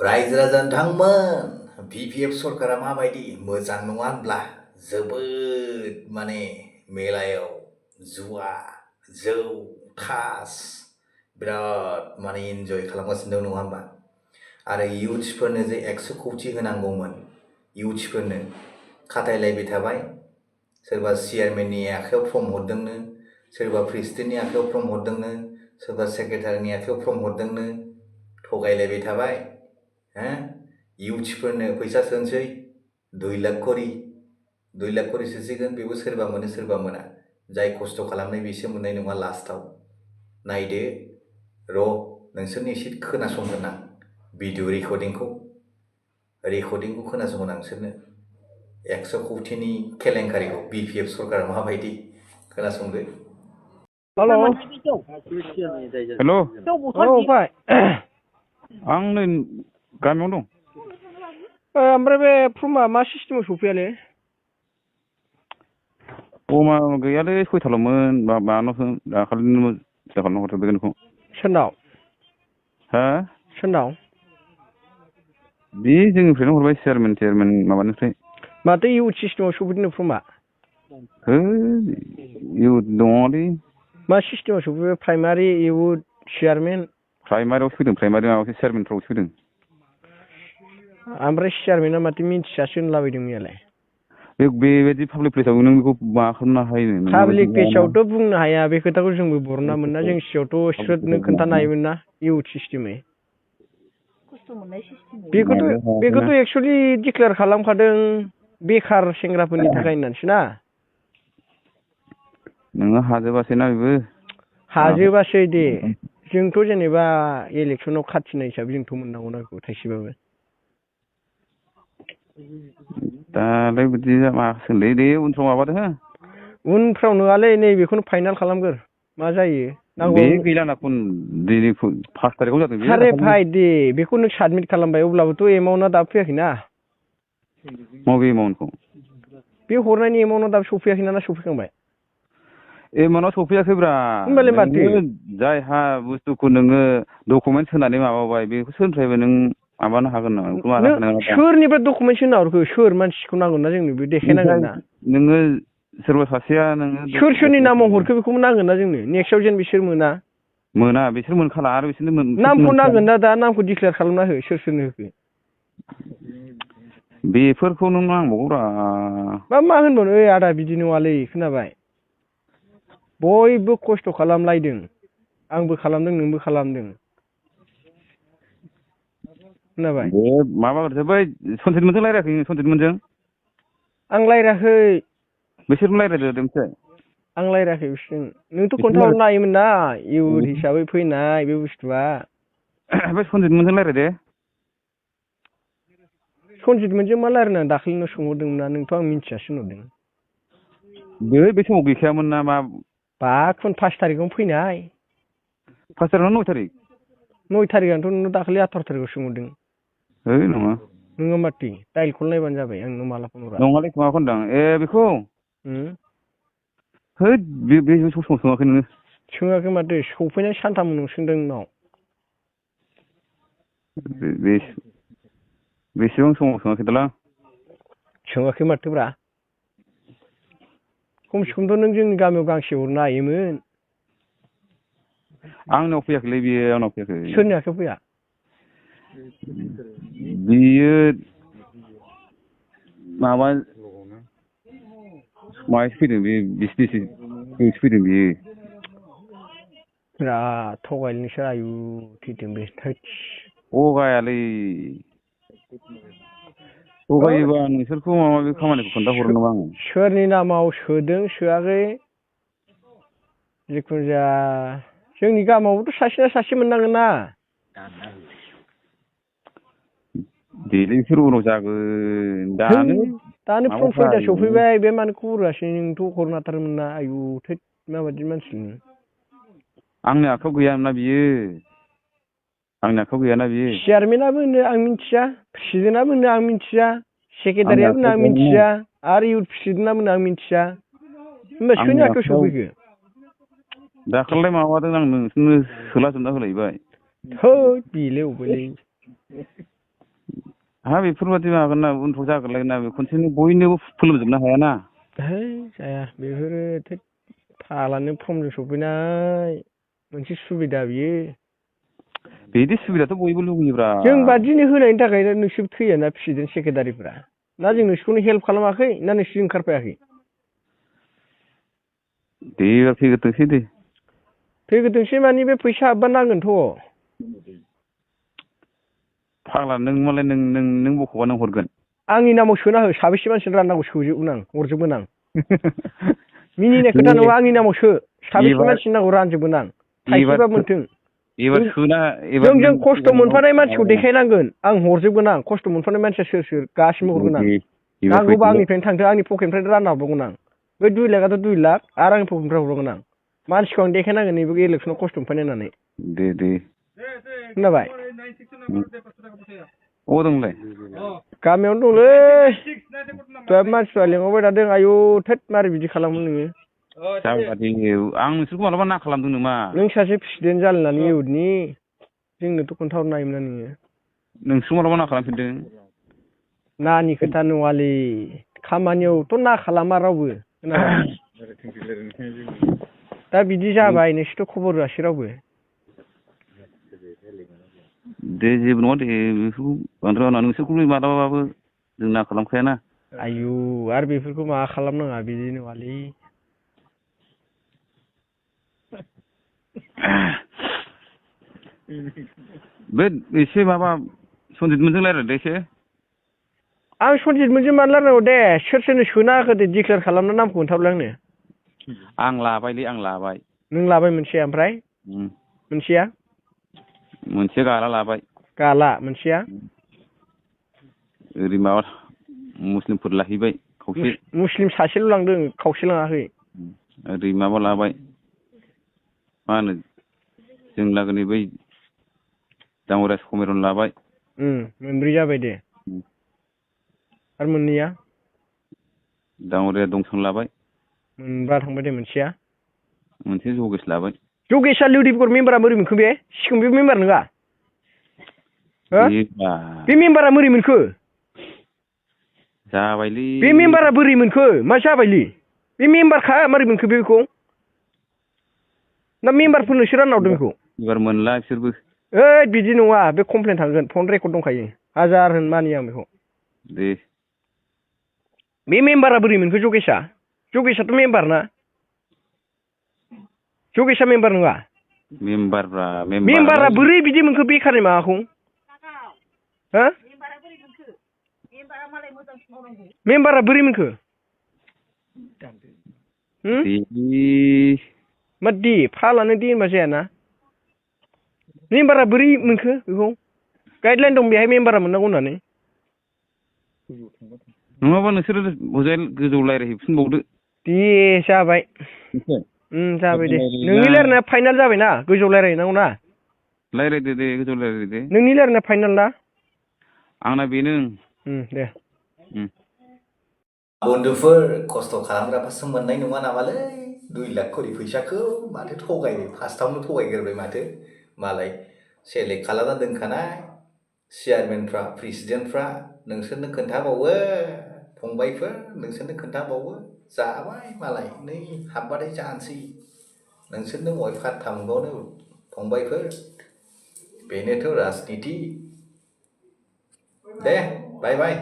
रायजो राजा नोंथांमोन बिपिएफ सरकारा माबायदि मोजां नङा होनब्ला जोबोद मेलायाव जुवा जौ खास बिराद इन्जय खालामगासिनो दं नङा होमबा आरो इयुथ्सफोरनो जे 100 कौटि होनांगौमोन इयुथ्सफोरनो खाथायलायबाय थाबाय सोरबा चेयारमेननि आखायाव फर्म हरदोंनो सोरबा प्रेसिडेन्टनि आखायाव फर्म हरदोंनो सोरबा सेक्रेटारिनि आखायाव फर्म हरदोंनो थगायलायबाय थाबाय इयुथ्सफोरनो फैसा सोनोसै 2 लाख करि सोसिगोन बेबो सोरबा मोनो सोरबा मोना जाय खस्थ' खालामनाय बिसो मोननाय नङा लास्टआव नायदो र' नोंसोरनो एसे खोनासंगोन आं भिडिअ रेकर्डिंखौ खोनासंगोन आं नोंसोरनो 100 कौटिनि केलेंकारिखौ बिपिएफ सरकारा माबायदि खोनासंदो हेलौ हेलौ औ फंबाय आं नै गामियावनो दं ओमफ्राय बे फर्मआ मा सिस्टेमाव सफैयालै फर्मआ गैयालै सयथाल'मोन माबानावसो दाखालिनो फिसा खालामना हरजोबदों नोंखौ सोरनाव हा सोरनाव बे जोंनिफ्रायनो हरबाय चेयारमेन माबानिफ्राय माथो इउथ सिस्टेमाव सफैदों फर्मआ है इउथ दङलै मा सिस्टेमाव सफैबाय प्राइमारि इउथ चेयारमेन प्राइमारियावसो फैदों प्राइमारि माबासो चेयारमेनफ्रावसो फैदों ओमफ्राय चेयारमेना माथो मिन्थियासो होनलाबायदों मैयालाय बेबायदि पाब्लिक प्लेसाव नों बेखौ मा खालामनो हायो पाब्लिक पेजावथ' बुंनो हाया बे खोथाखौ जोंबो बरना मोना जों सिगाङावथ' स्रोदनो खोन्थानो हायोमोन ना इउथ सिस्टेमै बेखौथ' एक्सुवेलि डिक्लेयार खालामखादों बेखार सेंग्राफोरनि थाखाय होननानैसो ना नोङो हाजोबासैना बेबो हाजोबासै दे जोंथ' जेनेबा इलेक्सनाव खाथिनाय हिसाबै जोंथ' मोननांगौना बेखौ थाइसेबाबो दालाय बिदि मासोलै दे उनफ्राव माबादो हो उनफ्राव नङालै नैबेखौनो फाइनाल खालामगोर मा जायो बे गैलाना दिनै 5 थारिखआव जादों बे सारे फाइ दे बेखौ नों साबमिट खालामबाय अब्लाबोथ' एमाउन्टआ दाबो फैयाखैना मबे एमाउन्टखौ बे हरनायनि एमाउन्टआ दाबो सफैयाखैना सफैखांबाय एमाउन्टआ सफैयाखैब्रा होमबालाय माथो जायहा बुस्थुखौ नोङो डकुमेन्टस होनानै माबाबाय बेखौ सोरनिफ्रायबो नों माबानो हागोन नामा सोरनिफ्राय डकुमेन्टस होना हरखो सोर मानसिखौ नांगोन ना जोंनो बे देखायनांगोन ना नोङो सोरबा सासेया नोङो सोरनि नामाव हरखो बेखौबो नांगोन ना जोंनो नेक्स्टआव जेन बिसोर मोना बिसोर मोनखाला आरो बिसोरनो नामखौ नांगोन ना दा नामखौ डिक्लेयार खालामना हो सोरनो होखो बेफोरखौ नों नांबावगौब्रा मा होनबावनो ओइ आदा बिदि नङालै खोनाबाय बयबो खस्थ' खालामलायदों आंबो खालामदों नोंबो खालामदों खोनाबाय बे माबाग्रोसो बै सनजितमोनजों रायज्लायाखै सनजितमोनजों आं रायज्लायाखै बिसोरबो रायज्लायदो मिथिबाय आं रायज्लायाखै बिसोरजों नोंथ' खोन्थाहरनो हायोमोन ना इयुथ हिसाबै फैनाय बे बुस्थुआ बे सनजितमोनजों रायज्लायदे सनजितमोनजों मा रायज्लायनानै दाखालिनो सोंहरदोंमोन ना नोंथ' आं मिन्थियासो होनहरदों बे समाव गैखायामोन ना मा 5 थारिखआवनो फैनाय 5 थारिख ना 9 थारिख 9 थारिखआनोथ' नोंनाव दाखालि 18 थारिखआव सोंहरदों है नङा नोङो माथो डाइलखौ नायबानो जाबाय आं नोंनाव माला फन हरा नङालै माबाखौ होनदां बेखौ है बे समाव सोङाखै नोङो सोङाखै माथो सफैनाय सानथाम उनाव सोंदों नोंनाव बेसेबां समाव सोङाखै दालां सोङाखै माथोब्रा खमसे खमथ' नों जोंनि गामियाव गांसे हरनो हायोमोन आंनाव फैयाखैलै बियो आंनाव फैयाखै सोरनि आखायाव फैया बियो माबा माहायसो फैदों बे बिसिनिसो फैदों बियो बिराद थगायलै नोंसोर आयु थैथों बे थगायालै थगायोबा नोंसोरखौ माबा माबि खामानिखौ खोन्थाहरो नामा आङो सोरनि नामाव सोदों सोआखै जिखुनु जाया जोंनि गामियावबोथ' सासे ना सासे मोननांगोन ना देलै बिसोर उनाव जागोन दानो फन 6टा सफैबाय बे मानो खबर होआसै नोंथ' हरनो हाथारोमोन ना आयु थैद माबायदि मानसि नोङो आंनि आखायाव गैयामोनना बियो चेयारमेनाबो होनो आं मिथिया प्रेसिडेन्टआबो होनो आं मिथिया सेक्रेटारियाबो होनो आं मिथिया आरो इउथ प्रेसिडेन्टआबो होनो आं मिथिया होमबा सोरनि आखायाव सफैखो दाखालिलाय माबादों आं नोंसोरनो सोलाजोबना होलायबाय थोद बेलाय अबेलै हा बेफोरबादि माबागोन ना उनफ्राव जागोनलाय ना बे खनसेनो बयनोबो फोलोमजोबनो हायाना है जाया बेफोरो थोद फालानो फर्मजों सफैनाय मोनसे सुबिदा बियो बिदि सुबिदाथ' बयबो लुगैयोब्रा जोंबा दिनै होनायनि थाखाय नोंसोर थैयाना प्रेसिडेन्ट सेक्रेटारिफ्रा ना जों नोंसोरखौनो हेल्प खालामाखै ना नोंसोर ओंखारफायाखै दे एबार फैग्रोथोंसै दे फैग्रोथोंसै मानि बे फैसा हाबबा नांगोनथ' फाग्ला नों मालाय नों बख'बा नों हरगोन आंनि नामाव सोना हो साबेसे मानसिनो राननांगौ सोजोबगोन आं हरजोबगोन आं मिनिनाय खोथा नङा आंनि नामाव सो साबेसे एबार मानसिनो नांगौ रानजोबगोन आं एबार थाइसेबा मोन्थों एबार सोना एबार जोंजों नों खस्थ' मोनफानाय मानसिखौ माबाना देखायनांगोन आं हरजोबगोन आं खस्थ' मोनफानाय मानसिया सोर सोर गासिबो हरगोन आं दे एबार नांगौबा फैदोल' आंनिफ्रायनो थांथों आंनि पकेटनिफ्रायनो रानना हरबावगोन आं बै 2 लाखआथ' 2 लाख आरो आंनि पकेटनिफ्राय हरबावगोन आं मानसिखौ आं देखायनांगोन नैबे इलेक्सनाव खस्थ' मोनफानाय होननानै दे खोनाबाय अबाव दं नोंलाय गामियावनो दंलै दहाय मानसिफ्रा लिंहरबाय थादों आयु थोद मारै बिदि खालामो नोङो जाबाय दे आं नोंसोरखौ मालाबा ना खालामदों नामा नों सासे प्रेसिडेन्ट जानो होननानै इउथनि जोंनोथ' खोन्थाहरनो हायोमोन ना नोङो नोंसोर मालाबा ना खालामफिनदों नानि खोथा नङालै खामानियावथ' ना खालामा रावबो खोनाबाय दा बिदि जाबाय नोंसोरथ' खबर होआसै रावबो दे जेबो नङा दे बेफोरखौ बांद्राय मावनाङा नोंसोरखौलाय मालाबाबो जों ना खालामखायाना आयु आरो बेफोरखौ माबा खालामनाङा बिदि नङालै बे एसे माबा सनजितमोनजों रायज्लायदो एसे आं सनजितमोनजों मानो रायलायनांगौ दे सोर सोरनो सोना होखो दे डिक्लेयार खालामना नामखौ खोन्थाहरलाय आंनो आं लाबायलै आं लाबाय नों लाबाय मोनसेया ओमफ्राय मोनसेया मोनसे गाला लाबाय गाला मोनसेया ओरै माबा मुस्लिमफोर लाहैबाय खावसे मुस्लिम सासेल' लांदों खावसे लाङाखै ओरै माबा लाबाय मा होनो जों लागोनि बै दाङरिया समिरन लाबाय मोनब्रै जाबाय दे आरो मोननैया दाङरिया दंसन लाबाय मोनबा थांबाय दे मोनसेया मोनसे जगेश लाबाय जगेशआ लिउडिगर मेम्बारा बोरै मोनखो बे सिगां बे मेम्बार नङा बे मेम्बारा बोरै मोनखो जाबायलै बे मेम्बारा बोरै मोनखो मा जाबायलै बे मेम्बारखा मारै मोनखो बेखौ ना मेम्बारफोरनोसो रानना हरदों बेखौ एबार मोनला बिसोरबो ओइ बिदि नङा बे कमप्लेन थांगोन फन रेकर्ड दंखायो हाजार होन मानिया आं बेखौ दे बे मेम्बारा बोरै मोनखो जगेशआथ' मेम्बार ना जगेशआ मेम्बार नङा मेम्बारा बोरै बिदि मोनखो बेखारनि माबाखौ हो मेम्बारा बोरै मोनखो मा दे फालानो दे होनबा जायाना मेम्बारा बोरै मोनखो बेखौ गाइडलाइन दं बेहाय मेम्बारा मोननांगौ होननानै नङाबा नोंसोरो हजाय गोजौ रायज्लायहैफिनबावदो दे जाबाय जाबाय दे नोंनि रायलायनाया फाइनाल जाबायना गोजौ रायलायहैनांगौ ना रायज्लायदो दे गोजौ रायज्लायदो नोंनि रायलायनाया फाइनाल ना आंना बेनो दे बन्धुफोर खस्थ' खालामग्राफ्रासो मोननाय नङा नामालै 2 लाख खरि फैसाखौ माथो थगायबाय फार्स्टआवनो थगायग्रोबाय माथो मालाय सेलेक्ट खालामना दोनखानाय चेयारमेनफ्रा प्रेसिडेन्टफ्रा नोंसोरनो खोन्थाबावो फंबायफोर नोंसोरनो खोन्थाबावो जाबाय मालाय नै हाबबाथाय जानोसै नोंसोरनो बहाय फात्ता मोनबावनो फंबायफोर बेनोथ' राजनिति दे बाय बाय